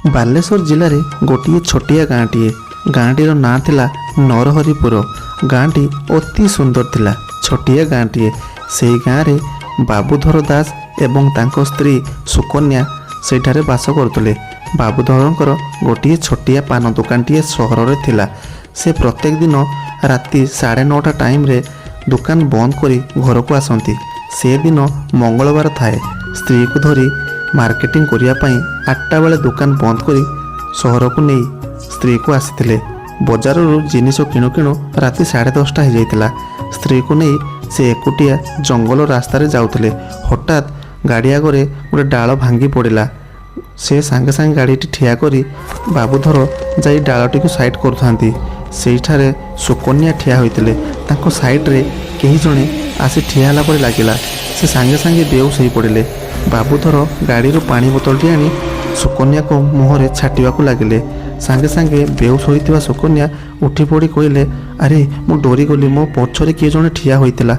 ବାଲେଶ୍ୱର ଜିଲ୍ଲାରେ ଗୋଟିଏ ଛୋଟିଆ ଗାଁଟିଏ। ଗାଁଟିର ନାଁ ଥିଲା ନରହରିପୁର। ଗାଁଟି ଅତି ସୁନ୍ଦର ଥିଲା। ଛୋଟିଆ ଗାଁଟିଏ। ସେଇ ଗାଁରେ ବାବୁଧର ଦାସ ଏବଂ ତାଙ୍କ ସ୍ତ୍ରୀ ସୁକନ୍ୟା ସେଇଠାରେ ବାସ କରୁଥିଲେ। ବାବୁଧରଙ୍କର ଗୋଟିଏ ଛୋଟିଆ ପାନ ଦୋକାନଟିଏ ସହରରେ ଥିଲା। ସେ ପ୍ରତ୍ୟେକ ଦିନ ରାତି 9:30 ଟାଇମ୍ରେ ଦୋକାନ ବନ୍ଦ କରି ଘରକୁ ଆସନ୍ତି। ସେଦିନ ମଙ୍ଗଳବାର ଥାଏ। ସ୍ତ୍ରୀକୁ ଧରି ମାର୍କେଟିଂ କରିବା ପାଇଁ 8ଟା ବେଳେ ଦୋକାନ ବନ୍ଦ କରି ସହରକୁ ନେଇ ସ୍ତ୍ରୀକୁ ଆସିଥିଲେ। ବଜାରରୁ ଜିନିଷ କିଣୁ କିଣୁ ରାତି 10:30 ହେଇଯାଇଥିଲା। ସ୍ତ୍ରୀକୁ ନେଇ ସେ ଏକୁଟିଆ ଜଙ୍ଗଲ ରାସ୍ତାରେ ଯାଉଥିଲେ। ହଠାତ୍ ଗାଡ଼ି ଆଗରେ ଗୋଟେ ଡାଳ ଭାଙ୍ଗି ପଡ଼ିଲା। ସେ ସାଙ୍ଗେ ସାଙ୍ଗେ ଗାଡ଼ିଟି ଠିଆ କରି ବାବୁଧର ଯାଇ ଡାଳଟିକୁ ସାଇଡ଼୍ କରୁଥାନ୍ତି। ସେଇଠାରେ ସୁକନ୍ୟା ଠିଆ ହୋଇଥିଲେ। ତାଙ୍କ ସାଇଡ଼୍ରେ କେହି ଜଣେ ଆସି ଠିଆ ହେଲା ପରି ଲାଗିଲା। ସେ ସାଙ୍ଗେ ସାଙ୍ଗେ ବେହୋସ ହୋଇପଡ଼ିଲେ। ବାବୁଧର ଗାଡ଼ିରୁ ପାଣି ବୋତଲଟି ଆଣି ସୁକନ୍ୟାଙ୍କ ମୁହଁରେ ଛାଟିବାକୁ ଲାଗିଲେ। ସାଙ୍ଗେ ସାଙ୍ଗେ ବେହୋସ ହୋଇଥିବା ସୁକନ୍ୟା ଉଠି ପଡ଼ି କହିଲେ, "ଆରେ, ମୁଁ ଡରିଗଲି। ମୋ ପଛରେ କିଏ ଜଣେ ଠିଆ ହୋଇଥିଲା।"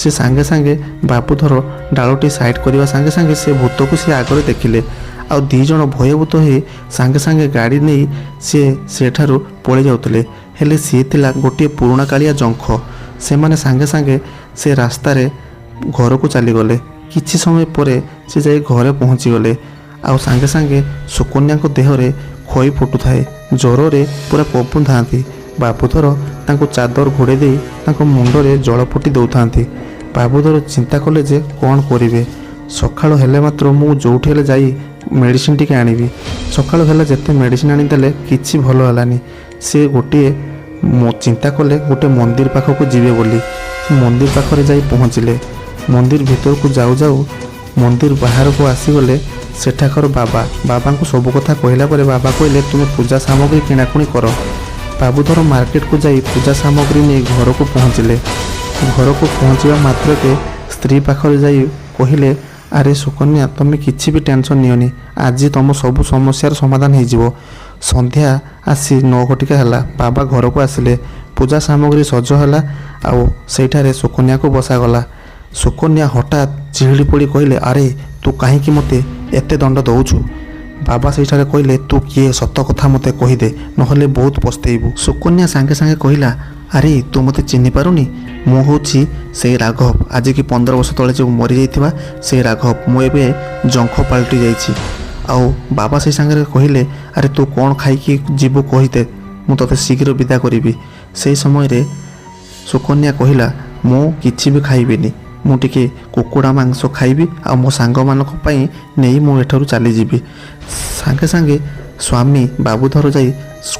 ସେ ସାଙ୍ଗେ ସାଙ୍ଗେ ବାବୁଧର ଡାଳଟି ସାଇଡ଼୍ କରିବା ସାଙ୍ଗେ ସାଙ୍ଗେ ସେ ଭୂତକୁ ସେ ଆଗରେ ଦେଖିଲେ। ଆଉ ଦୁଇ ଜଣ ଭୟଭୀତ ହୋଇ ସାଙ୍ଗେ ସାଙ୍ଗେ ଗାଡ଼ି ନେଇ ସିଏ ସେଠାରୁ ପଳେଇ ଯାଉଥିଲେ। ହେଲେ ସିଏ ଥିଲା ଗୋଟିଏ ପୁରୁଣା କାଳିଆ ଜଙ୍ଖ। ସେମାନେ ସାଙ୍ଗେ ସାଙ୍ଗେ ସେ ରାସ୍ତାରେ ଘରକୁ ଚାଲିଗଲେ। କିଛି ସମୟ ପରେ ସେ ଯାଇ ଘରେ ପହଞ୍ଚିଗଲେ। ଆଉ ସାଙ୍ଗେ ସାଙ୍ଗେ ସୁକନ୍ୟାଙ୍କ ଦେହରେ ଖଇ ଫୁଟୁଥାଏ। ଜ୍ୱରରେ ପୁରା କମ୍ପୁଥାନ୍ତି। ବାବୁଧର ତାଙ୍କୁ ଚାଦର ଘୋଡ଼େଇ ଦେଇ ତାଙ୍କ ମୁଣ୍ଡରେ ଜଳ ଫୁଟି ଦେଉଥାନ୍ତି। ବାବୁଧର ଚିନ୍ତା କଲେ ଯେ କ'ଣ କରିବେ। ସକାଳ ହେଲେ ମାତ୍ର ମୁଁ ଯେଉଁଠି ହେଲେ ଯାଇ ମେଡ଼ିସିନ ଟିକେ ଆଣିବି। ସକାଳୁ ହେଲା, ଯେତେ ମେଡ଼ିସିନ ଆଣିଦେଲେ କିଛି ଭଲ ହେଲାନି। ସେ ଗୋଟିଏ ଚିନ୍ତା କଲେ ଗୋଟେ ମନ୍ଦିର ପାଖକୁ ଯିବେ ବୋଲି। ସେ ମନ୍ଦିର ପାଖରେ ଯାଇ ପହଞ୍ଚିଲେ। ମନ୍ଦିର ଭିତରକୁ ଯାଉ ଯାଉ ମନ୍ଦିର ବାହାରକୁ ଆସିଗଲେ ସେଠାକାର ବାବା। ବାବାଙ୍କୁ ସବୁ କଥା କହିଲା ପରେ ବାବା କହିଲେ, "ତୁମେ ପୂଜା ସାମଗ୍ରୀ କିଣାକୁଣି କର।" ବାବୁଧର ମାର୍କେଟକୁ ଯାଇ ପୂଜା ସାମଗ୍ରୀ ନେଇ ଘରକୁ ପହଞ୍ଚିଲେ। ଘରକୁ ପହଞ୍ଚିବା ମାତ୍ରକେ ସ୍ତ୍ରୀ ପାଖରେ ଯାଇ କହିଲେ, "ଆରେ ସୁକନ୍ୟା, ତୁମେ କିଛି ବି ଟେନସନ୍ ନିଅନି। ଆଜି ତୁମ ସବୁ ସମସ୍ୟାର ସମାଧାନ ହେଇଯିବ।" ସନ୍ଧ୍ୟା ଆସି 9 ଘଟିକା ହେଲା। ବାବା ଘରକୁ ଆସିଲେ। ପୂଜା ସାମଗ୍ରୀ ସଜ ହେଲା ଆଉ ସେଇଠାରେ ସୁକନ୍ୟାକୁ ବସାଗଲା। ସୁକନ୍ୟା ହଠାତ୍ ଚିହିଡ଼ି ପଡ଼ି କହିଲେ, "ଆରେ, ତୁ କାହିଁକି ମୋତେ ଏତେ ଦଣ୍ଡ ଦେଉଛୁ?" ବାବା ସେଇଠାରେ କହିଲେ, "ତୁ କିଏ? ସତ କଥା ମୋତେ କହିଦେ, ନହେଲେ ବହୁତ ପସ୍ତେଇବୁ।" ସୁକନ୍ୟା ସାଙ୍ଗେ ସାଙ୍ଗେ କହିଲା, "ଆରେ, ତୁ ମୋତେ ଚିହ୍ନି ପାରୁନି? ମୁଁ ହେଉଛି ସେଇ ରାଘବ, ଆଜିକି 15 ବର୍ଷ ତଳେ ଯେଉଁ ମରିଯାଇଥିବା ସେଇ ରାଘବ। ମୁଁ ଏବେ ଜଙ୍ଖ ପାଲଟି ଯାଇଛି।" ଆଉ ବାବା ସେଇ ସାଙ୍ଗରେ କହିଲେ, "ଆରେ, ତୁ କ'ଣ ଖାଇକି ଯିବୁ କହିଦେ, ମୁଁ ତୋତେ ଶୀଘ୍ର ବିଦା କରିବି।" ସେଇ ସମୟରେ ସୁକନ୍ୟା କହିଲା, "ମୁଁ କିଛି ବି ଖାଇବିନି। ମୁଁ ଟିକେ କୁକୁଡ଼ା ମାଂସ ଖାଇବି ଆଉ ମୋ ସାଙ୍ଗମାନଙ୍କ ପାଇଁ ନେଇ ମୁଁ ଏଠାରୁ ଚାଲିଯିବି।" ସାଙ୍ଗେ ସାଙ୍ଗେ ସ୍ୱାମୀ ବାବୁଧର ଯାଇ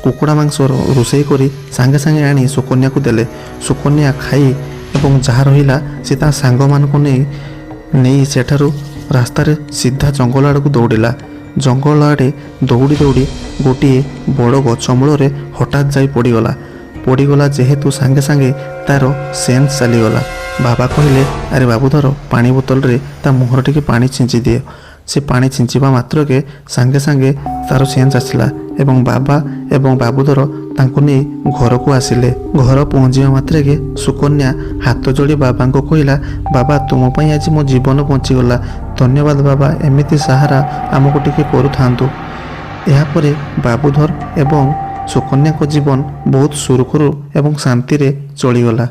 କୁକୁଡ଼ା ମାଂସ ରୋଷେଇ କରି ସାଙ୍ଗେ ସାଙ୍ଗେ ଆଣି ସୁକନ୍ୟାକୁ ଦେଲେ। ସୁକନ୍ୟା ଖାଇ ଏବଂ ଯାହା ରହିଲା ସେ ତା ସାଙ୍ଗମାନଙ୍କୁ ନେଇ ନେଇ ସେଠାରୁ ରାସ୍ତାରେ ସିଧା ଜଙ୍ଗଲ ଆଡ଼କୁ ଦୌଡ଼ିଲା। ଜଙ୍ଗଲ ଆଡ଼େ ଦୌଡ଼ି ଦୌଡ଼ି ଗୋଟିଏ ବଡ଼ ଗଛ ମୂଳରେ ହଠାତ୍ ଯାଇ ପଡ଼ିଗଲା। ପଡ଼ିଗଲା ଯେହେତୁ ସାଙ୍ଗେ ସାଙ୍ଗେ ତାର ସେନ୍ସ ଚାଲିଗଲା। ବାବା କହିଲେ, "ଆରେ ବାବୁଧର, ପାଣି ବୋତଲରେ ତା ମୁହଁରେ ଟିକେ ପାଣି ଛିଞ୍ଚି ଦିଅ।" ସେ ପାଣି ଛିଞ୍ଚିବା ମାତ୍ରକେ ସାଙ୍ଗେ ସାଙ୍ଗେ ତାର ସେନ୍ସ ଆସିଲା ଏବଂ ବାବା ଏବଂ ବାବୁଧର ତାଙ୍କୁ ନେଇ ଘରକୁ ଆସିଲେ। ଘର ପହଞ୍ଚିବା ମାତ୍ରକେ ସୁକନ୍ୟା ହାତ ଯୋଡ଼ି ବାବାଙ୍କୁ କହିଲା, "ବାବା, ତୁମ ପାଇଁ ଆଜି ମୋ ଜୀବନ ବଞ୍ଚିଗଲା। ଧନ୍ୟବାଦ ବାବା। ଏମିତି ସାହାରା ଆମକୁ ଟିକେ କରୁଥାନ୍ତୁ।" ଏହାପରେ ବାବୁଧର ଏବଂ ସୁକନ୍ୟାଙ୍କ ଜୀବନ ବହୁତ ସୁରୁଖୁରୁ ଏବଂ ଶାନ୍ତିରେ ଚଳିଗଲା।